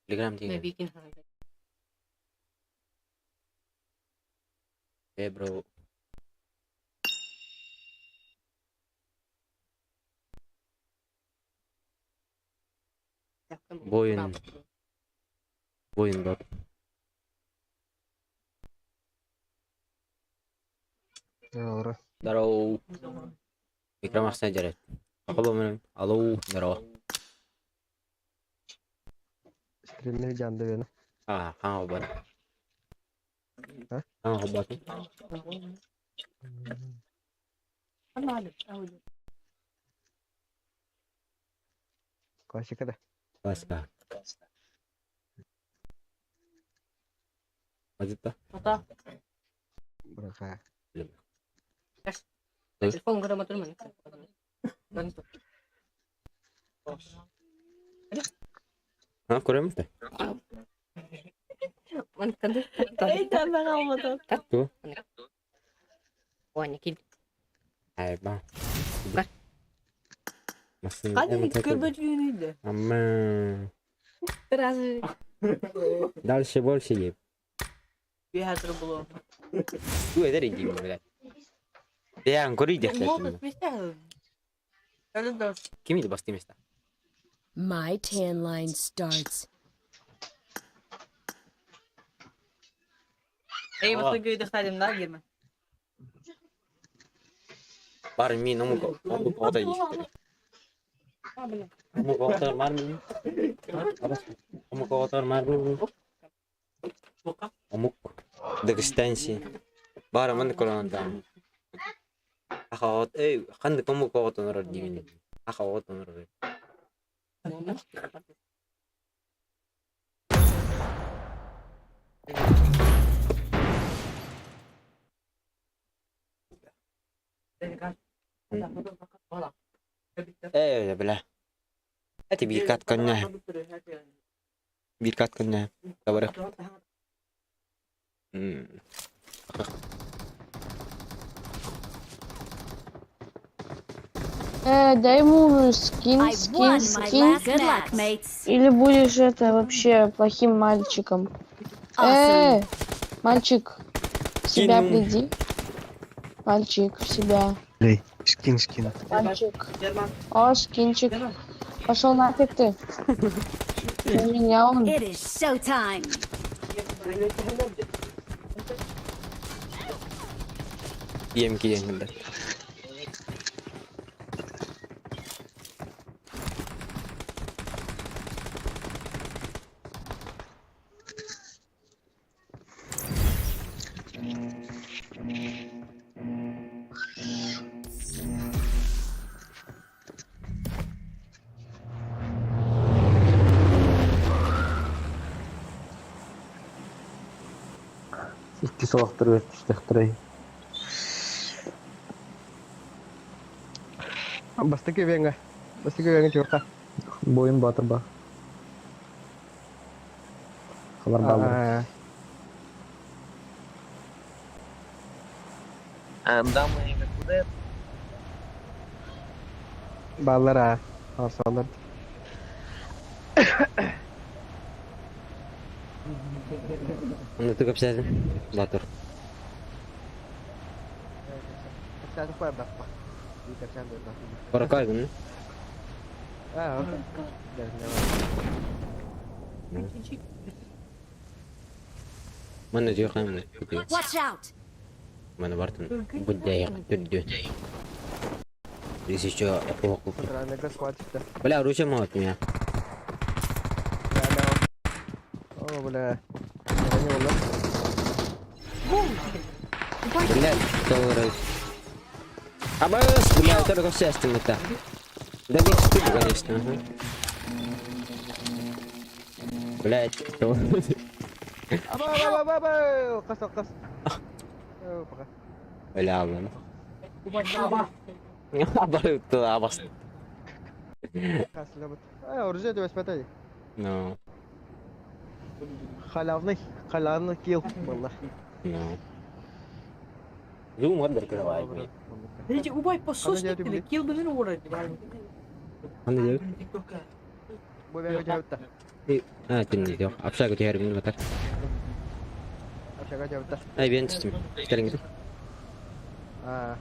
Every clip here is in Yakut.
Telegram деген. Э, бро. Воин. Воин бот. Здорово. Здорово. Викрам ахсан жарат. Акылы Алло, здорово. Стримнер жанды бені. А, хаң бар. А? Хаң бар. Классика да. Классика. Азытта. Браха. Телефон грамотный. Ha, көрөмүн да. Ту. Айба. Масын. Амма. Дальше больше еп. Ту эдер иди, блядь. Бэйэн көрүй диэхтээхпин. Ким иди басты места? My tan line starts. Бар мин омук омук оҕото диэхтэрэ. Омук оҕотор мар мин. Омук оҕотор мар мин. Омук Дагестанси. Баар маннык көрөн Аха оҕот эй ханнык омук оҕотун олорор диибин. Аха оҕотун олорор. Ээ бля. Эти биир кат коння. Биир кат коння. Табары. Дай ему скин, I скин, won my скин. last Good luck, mates. Или будешь это вообще плохим мальчиком. Awesome. Мальчик, в себя Кину. приди. Мальчик, в себя. Лей, скин, скин. Мальчик. О, скинчик. Пошел нафиг ты. У меня он. It is showtime. Ием киен да. Икки солохтор өртүстэхтэрэй. Бастакы венга. Бастакы венга чука. Бойын батыр ба. Халар баллар. Баллар а. Арсалар. Онда ты кэпсээтин. Батыр. Кэпсээтэх барбаппа. Кэпсээн барбаппа. Баракайгын. Аа. Манна дьиэ Watch out. Мана бартын буддайык түрдү. Здесь еще эпоху. Центральный схватит. Бля, оружие мало от меня. О, бля. Не было. Бля, доллары. Абас, бля, только все это. Да не стыд, конечно. Ага. Блять, что? Аба, аба, аба, аба. Қас, қас. О, пока. Бля, ладно. Абары абас. Қас, лабыт. А, оружие деп спатай. No, Халявный, халявный килл было. no. Зум отдар кровать. Аны деп. Бу бәгә җавапта. А, түннүк yok. Общага түһэрбин батар. Общага дьабыта. Ай, бен түстүм. Кэлиҥ. Аа.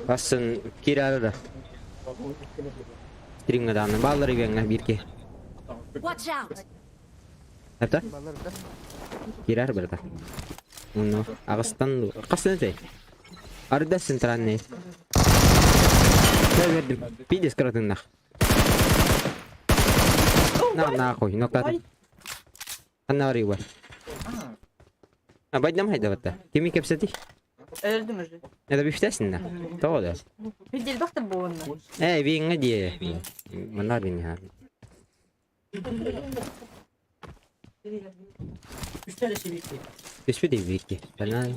Бассын киирэ да. Стримҥа даҕаны бааллар ибиэҥҥэ бииргэ. Watch out! Это? Баллар да. Киирэр барыта. Уну аҕыстан хастан этэй? Арда центральный. Я бердим. Пиздец кыратыннах. На нахуй, ноктатын. Ханна барый бар? А байдам хайда батта. Кими кэпсэтий? Өлдүм уже. Это бифтесин да? Тоҕо да? Видел буолна. Э, биҥҥэ дии. Манна бин Түспүт ибикки. Бана.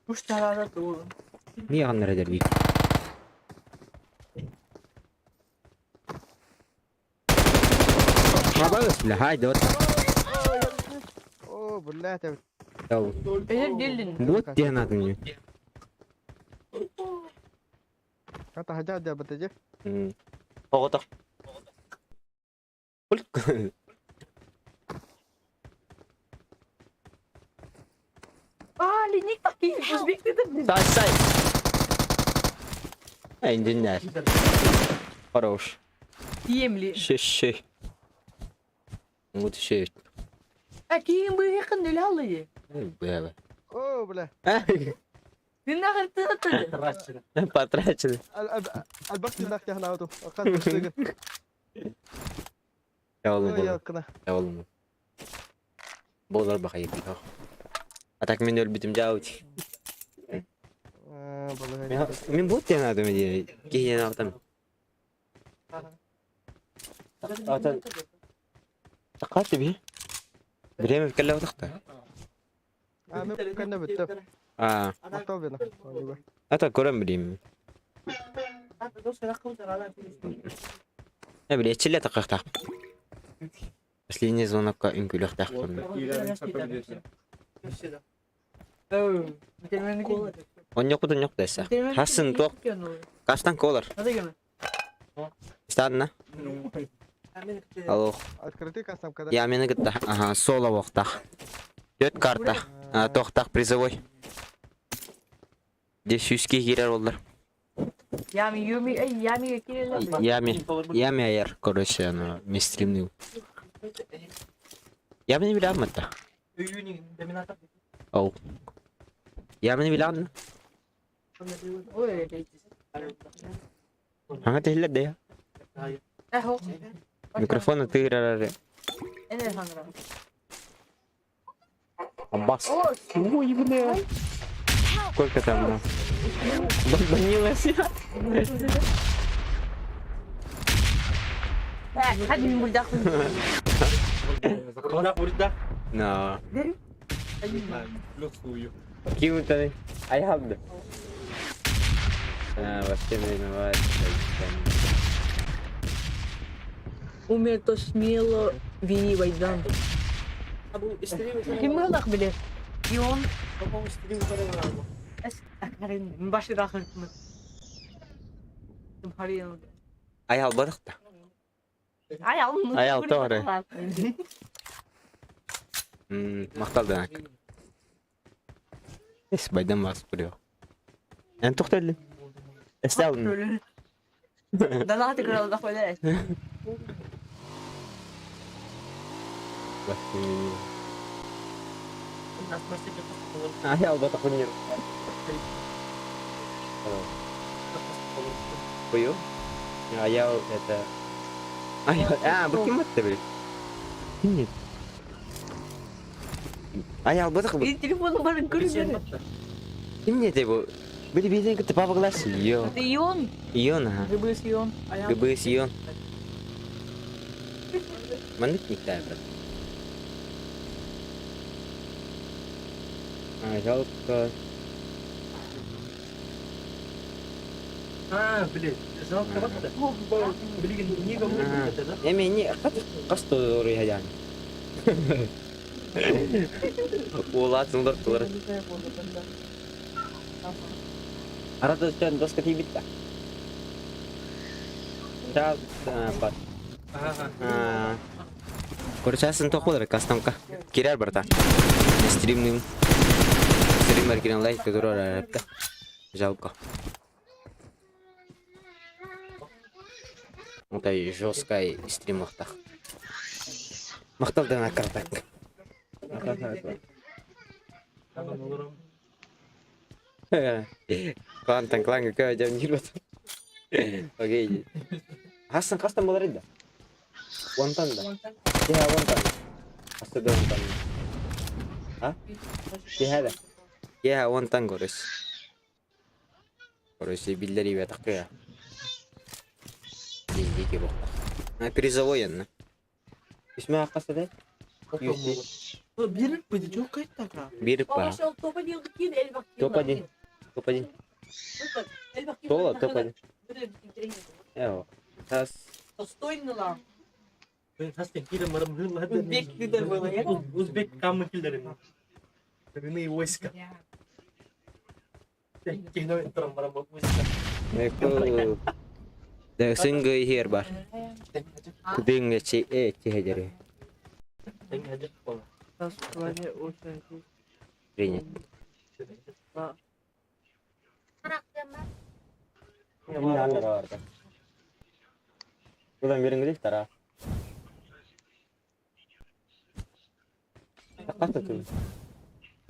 Уж тарара туолун. Ни аганнар эдер бик. Мабагыс бля, хайда вот. О, блядь. Яу. Өлөр делдин. Вот диэн атын. Хата хажа дьабыта же. Оҕотох. А, линик такие, узбек ты блин. Сай, сай. Инженер. Хорош. Емли. Ши-ши. Вот ши. А ким бы якын нөл алды. Бля. О, бля. Мен нахер ты ты. Потрачено. Албакты нахти ханауту. Акан Я oğlum Ой, bu. якына. Я oğlum. Болар бақайып. А так мен өлбүтүм жаут. Аа, балай. Мен бот диэн атым дии. Киһиэн алтым. Атын. Тақаты би. Время кэллэ утахта. Аа, мен кэннэ бүттүм. А, Мактал бена. ата көрөм билим. Э биле чилле тақақтақ. Последний звонокка үҥкүлүөхтээх Онньокут онньок дэсэ. Хасын туох каштан колор. Станна. Алло. Открытый кассам когда. Я мени кытта. Ага, соло уохтах. Төрт карта. Тохтах призовой. Де сүүске киирэр оллар. Ями юми, эй, ями кирелер. Ями. Ями аяр, короче, аны мен стримню. Ямини билэҕин да? Оу. Ямини билэҕин? Ой, Хаҥа тэһиллэр да Эхо. Микрофон тыырар. Эне ханра. Аббас. Ой, бля. Сколько там? Бомбанилась я. Hadi min buldak. No. Ким это? I have the. А, вообще виноват. Умерто смело вини вайдан. Ким мылах биле? Ион. Эс акарин башы рахын. Ай албадык да. Ай ал. Ай ал тоҕо Махтал да. Эс байдан бас курьё. Эн тохтэллин. Эсталын. Данаты кырал да койда. Ай албатак куньер. Кую? Аял это... Ай, а, бу ким атты били? Ким Ай албатак бу. Телефону барын көрүнөр. Ким не бу? Били биден кытты папа глаз. Йо. Это Ион. Ион, ага. ГБС Ион. ГБС Ион. Маннык никтай брат. А, жалко. А, блин, жалко вот это. Блин, не говори это, да? Эми не касты хадян. Улат сыңдар тулар. Арата дьон доска тиийбит да. Чаас бар. Короче, туох буолар кастомка. Кирэр барта. Стримным. Стример кирен лайк турар эпте. Жалко. Отай жесткай стрим махтах. Махтал да накартак. Клантан кланга кö дем нирбат. Окей. Хасан кастом болар иди. Уонтан да. Киһэ уонтан. Хаста да уонтан. А? Киһэ да. Киһэ уонтан көрүс. Короче, биллэри бэтэх Дики буохтах. Призовой онно. Үсмэ хас да? Биир пыдьок кайтака. Биир па. Топ-1. Топ-1. Тола топ-1. Эо. Тас. Узбек лидер был, я? Узбек камы киллерин. Иные войска. Сынгы хер бар. Кудыңга чи э чи хедери. Принят. Куда бериңгиле тара. Ката түн.